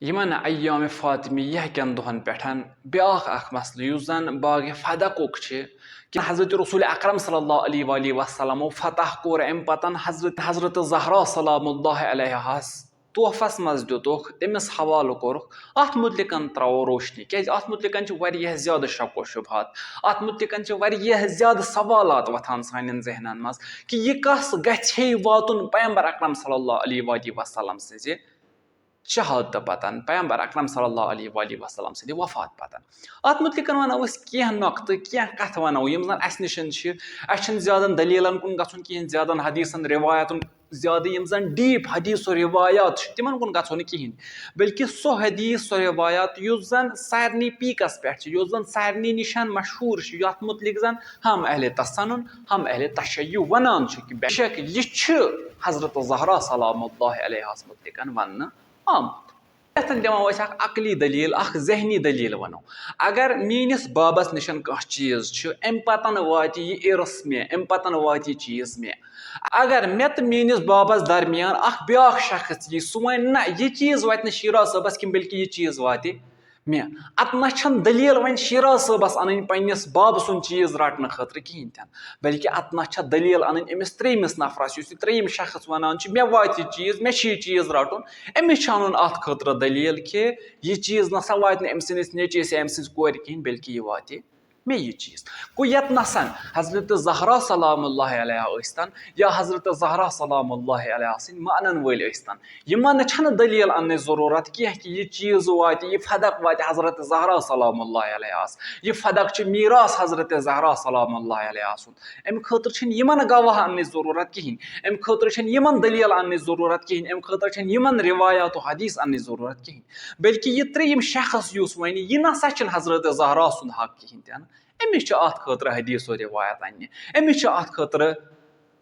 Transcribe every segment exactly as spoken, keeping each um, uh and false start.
یِمن ایام فاطمیہ کٮ۪ن دۄہن پٮ۪ٹھ بیٛاکھ اکھ مسلہٕ، یُس زن باغ فدقُک چھِ، کہِ حضرت رسول اکرم صلی اللہ علیہ وآلہ وسلمو فتح کوٚر اَمہِ پتن حضرت، حضرت زہرا سلام اللہ علیہس تحفس منٛز دیُتُکھ، تٔمِس حوالہٕ کوٚرُکھ، اتھ متعلقن ترٛاوو روشنی، کیازِ اتھ متعلقن چھِ واریاہ زیادٕ شک و شبہات، اتھ متعلقن چھِ واریاہ زیادٕ سوالات وۄتھان سانٮ۪ن ذہنن منٛز، کہِ یہِ کس گژھِ ہے واتُن پیغمبر اکرم صلی اللہ علیہ وآلہ وسلم سٕنٛزِ شہادتہٕ پتن، پیغمبر اکرم صلی اللہ علیہ وآلہ وسلم سٕنٛدِ وفات پتن۔ اتھ متعلقن ونو أسۍ کینٛہہ نۄقطہٕ، کینٛہہ کتھٕ ونو، یِم زن اسہِ نِشن چھِ۔ اسہِ چھِنہٕ زیادن دٔلیٖلن کُن گژھُن کِہیٖنۍ، زیادن حدیثن، رِوایتن، زیادٕ یِم زن deep حدیث و رِوایات چھِ، تِمن کُن گژھو نہٕ کِہیٖنۍ، بلکہِ سُہ حدیث، سۄ رِوایات، یُس زن سارنٕے پیٖکس پٮ۪ٹھ چھِ، یُس زن سارنٕے نِشن مشہوٗر چھِ، یتھ متعلق زن ہم اہل تسنن، ہم اہل تشیع ونان چھِ کہِ بے شک یہِ چھِ حضرت زہرا سلام اللہ علیہس متعلقن وننہٕ آمُت۔ یتھن دِمو أسۍ اکھ عقلی دلیل، اکھ ذہنی دلیل ونو۔ اگر میٲنِس بابس نِشن کانٛہہ چیٖز چھُ، امہِ پتن واتہِ یہِ عرس مےٚ، امہِ پتن واتہِ یہِ چیٖز مےٚ۔ اگر مےٚ تہٕ میٲنِس بابس درمیان اکھ بیٛاکھ شخص یی، سُہ ونہِ، نہ، یہِ چیٖز واتہِ نہٕ شیراز صٲبس کینٛہہ، بلکہِ یہِ چیٖز واتہِ مےٚ۔ اتھ نہ چھنہٕ دلیل وۄنۍ شیراز صٲبس انٕنۍ پننِس بابہٕ سُنٛد چیٖز رٹنہٕ خٲطرٕ کِہینۍ تہِ نہٕ، بلکہِ اتھ نہ چھےٚ دلیل انٕنۍ أمِس ترٛیٚیمِس نفرس، یُس یہِ ترٛیٚیِم شخص ونان چھُ، مےٚ واتہِ یہِ چیٖز، مےٚ چھُ یہِ چیٖز رٹُن، أمِس چھُ انُن اتھ خٲطرٕ دلیل کہِ یہِ چیٖز نہ سا واتہِ نہٕ أمۍ سٕنٛدِس نیٚچوِس یا أمۍ سٕنٛزِ کورِ کِہینۍ، بلکہِ یہِ واتہِ مےٚ یہِ چیٖز۔ گوٚو یتھ نسن حضرت زہرا سلام اللہ علیہا ٲسۍتن یا حضرت زہرا سلام اللہ علیہا سٕنٛدۍ مانن وٲلۍ ٲسۍتن، یِمن چھنہٕ دلیل اننٕچ ضروٗرت کینٛہہ کہِ یہِ چیٖز واتہِ، یہِ فدق واتہِ حضرت زہرا سلام اللہ علیہس، یہِ فدق چھُ میراث حضرت زہرا سلام اللہ علیہا سُنٛد۔ امہِ خٲطرٕ چھنہٕ یِمن گواہ اننٕچ ضروٗرت کِہینۍ، امہِ خٲطرٕ چھنہٕ یِمن دلیل اننٕچ ضروٗرت کِہینۍ، امہِ خٲطرٕ چھنہٕ یِمن رِوایات و حدیث اننٕچ ضروٗرت کِہینۍ، بلکہِ یہِ ترٛیٚیِم شخص یُس ونہِ، یہِ نسا چھُنہٕ حضرت زہرا سُنٛد حق کِہینۍ تہِ نہٕ۔ أمِس چھِ اَتھ خٲطرٕ حدیث و رِوایت اَننہِ، أمِس چھِ اَتھ خٲطرٕ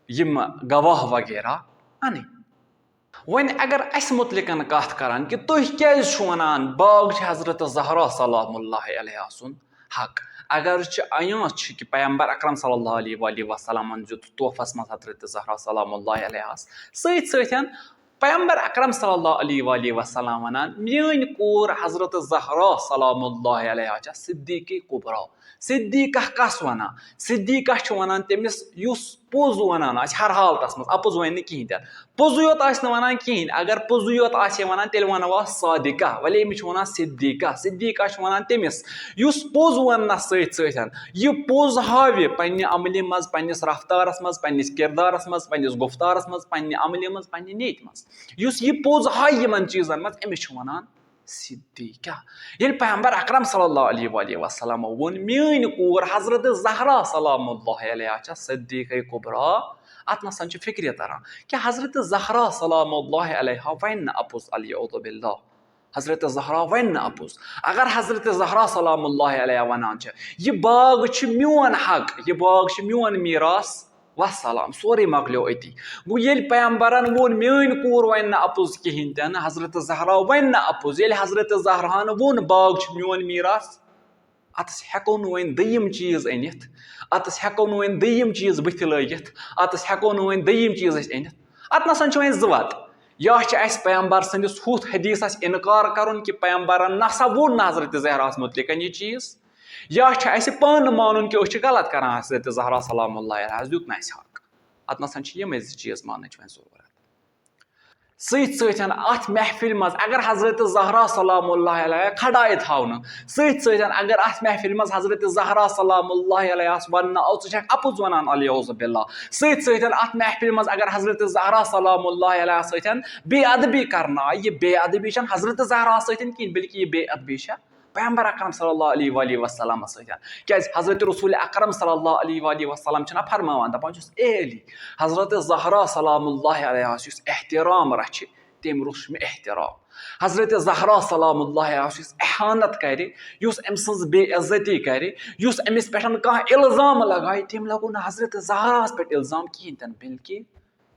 یِم گواہ وغیرہ اَنٕنۍ۔ وۄنۍ اگر اَسہِ مُتعلِقَن کَتھ کَرَن کہِ تُہۍ کیٛازِ چھِو وَنان باغ چھِ حضرت زہرا سلام اللہ علیہا سُنٛد حق؟ اگر چھِ آیات چھِ کہِ پیغمبر اکرم صلی اللہ علیہ وآلہ وسلمن دیُت تحفس منٛز حضرت زہرا سلام اللہ علیہس، سۭتۍ سۭتۍ پیغمبر اکرم صلی اللہ علیہ وآلہ وسلم ونان، میٲنۍ کوٗر حضرت زہرا سلام اللہ علیہا چھےٚ صدیقہ کبریٰ۔ صدیقہ کس ونان؟ صدیقہ چھِ ونان تٔمِس یُس پوٚز ونان آسہِ ہر حالتس منٛز، اپُز ونہِ نہٕ کِہینۍ تہِ نہٕ۔ پوٚزُے یوت آسہِ نہٕ ونان کِہینۍ، اگر پوٚزُے یوت آسہِ ہے ونان، تیٚلہِ ونو أسۍ صادقہ، ولی أمِس چھِ ونان صدیقہ۔ صدیقہ چھِ ونان تٔمِس یُس پوٚز وننس سۭتۍ سۭتۍ یہِ پوٚز ہاوِ پننہِ عملہِ منٛز، پننِس رفتارس منٛز، پننِس کردارس منٛز، پننِس گفتارس منٛز، پننہِ عملہِ منٛز، پننہِ نیتہِ منٛز۔ یُس یہِ پوٚز ہایہِ یِمن چیٖزن منٛز، أمِس چھِ ونان صدیقہ۔ ییٚلہِ پیغمبر اکرم صلی اللہ علیہ وآلہ وسلمو ووٚن، میٲنۍ کوٗر حضرت زہرا سلام اللہ علیہا چھےٚ صدیقہ کبریٰ، اتھ نسا چھُ فکرِ تران کہِ حضرت زہرا سلام اللہ علیہا ونہِ نہٕ اپُز، العیاذ باللہ۔ حضرت زہرا ونہِ نہٕ اپُز۔ اگر حضرت زہرا سلام اللہ علیہا ونان چھےٚ، یہِ باغ چھُ میون حق، یہِ باغ چھُ میون میراث، وسلام، سورُے مۄکلیو أتی۔ گوٚو ییٚلہِ پیغمبرن ووٚن، میٲنۍ کوٗر ونہِ نہٕ اپُز کِہینۍ تہِ نہٕ، حضرت زہرا ونہِ نہٕ اپُز، ییٚلہِ حضرت زہراہن ووٚن، باغ چھُ میون میراث، اتس ہیٚکو نہٕ وۄنۍ دوٚیِم چیٖز أنِتھ، اتس ہیٚکو نہٕ وۄنۍ دوٚیِم چیٖز بٕتھِ لٲگِتھ، اتس ہیٚکو نہٕ وۄنۍ دوٚیِم چیٖز أسۍ أنِتھ۔ اتھ نسا چھِ وۄنۍ زٕ وتہٕ۔ یا چھِ اسہِ پیغمبر سٕنٛدِس ہُتھ حدیثس انکار کرُن کہِ پیغمبرن نسا ووٚن نہٕ حضرت زہراہس مُتعلقن یہِ چیٖز، یا چھِ اسہِ پانہٕ مانُن کہِ أسۍ چھِ غلط کران، حضرت زہرا سلام اللہ علیہاہس دیُت نہٕ اسہِ حق۔ اتھ نسا چھِ یِمے زٕ چیٖز ماننٕچ وۄنۍ ضروٗرت۔ سۭتۍ سۭتۍ اتھ محفلہِ منٛز اگر حضرت زہرا سلام اللہ علیہا کھڑا یہِ تھاونہٕ، سۭتۍ سۭتۍ اگر اتھ محفلہِ منٛز حضرت زہرا سلام اللہ علیہاہس وننہٕ آو، ژٕ چھکھ اپُز ونان، العیاذ باللہ۔ سۭتۍ سۭتۍ اتھ محفلہِ منٛز اگر حضرت زہرا سلام اللہ علیہا سۭتۍ بے ادبی کرنہٕ آیہِ، یہِ بے ادبی چھنہٕ حضرت زہرا سۭتۍ کِہینۍ، بلکہِ یہِ بے ادبی چھےٚ پیغمبر اکرم صلی اللہ علیہ وآلہ وسلمس سۭتۍ۔ کیازِ حضرت رسول اکرم صلی اللہ علیہ وآلہ وسلم چھِنہ فرماوان، دپان چھُس، اے علی، حضرت زہرا سلام اللہ علیہاہس یُس احترام رچھِ، تٔمۍ روٚچھ مےٚ احترام۔ حضرت زہرا سلام اللہ علیہاہس یُس اہانت کرِ، یُس أمۍ سٕنٛز بے عزتی کرِ، یُس أمِس پٮ۪ٹھ کانٛہہ الزام لگایہِ، تٔمۍ لگوو نہٕ حضرت زہراہس پٮ۪ٹھ الزام کِہینۍ تہِ نہٕ، بلکہِ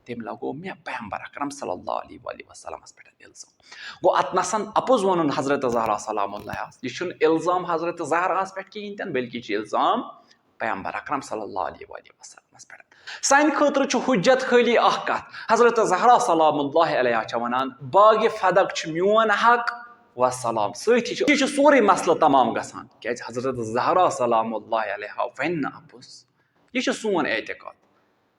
تٔمۍ لگوو مےٚ پیغمبر اکرم صلی اللہ علیہ وآلہ وسلمس پٮ۪ٹھ الزام۔ گوٚو، اتھ نسن اپُز ونُن حضرت زہرا سلام اللہ علیہاہس، یہِ چھُنہٕ الزام حضرت زہراہس پٮ۪ٹھ کِہینۍ تہِ نہٕ، بلکہِ یہِ چھُ الزام پیغمبر اکرم صلی اللہ علیہ وآلہ وسلمس پٮ۪ٹھ۔ سانہِ خٲطرٕ چھُ حجت خٲلی اکھ کتھ، حضرت زہرا سلام اللہ علیہا چھےٚ ونان، باغ فدق چھُ میون حق، والسلام سۭتۍ چھُ، یہِ چھُ سورُے مسلہٕ تمام گژھان، کیازِ حضرت زہرا سلام اللہ علیہا وَنہِ نہٕ اَپُز۔ یہِ چھُ سون اعتقاد۔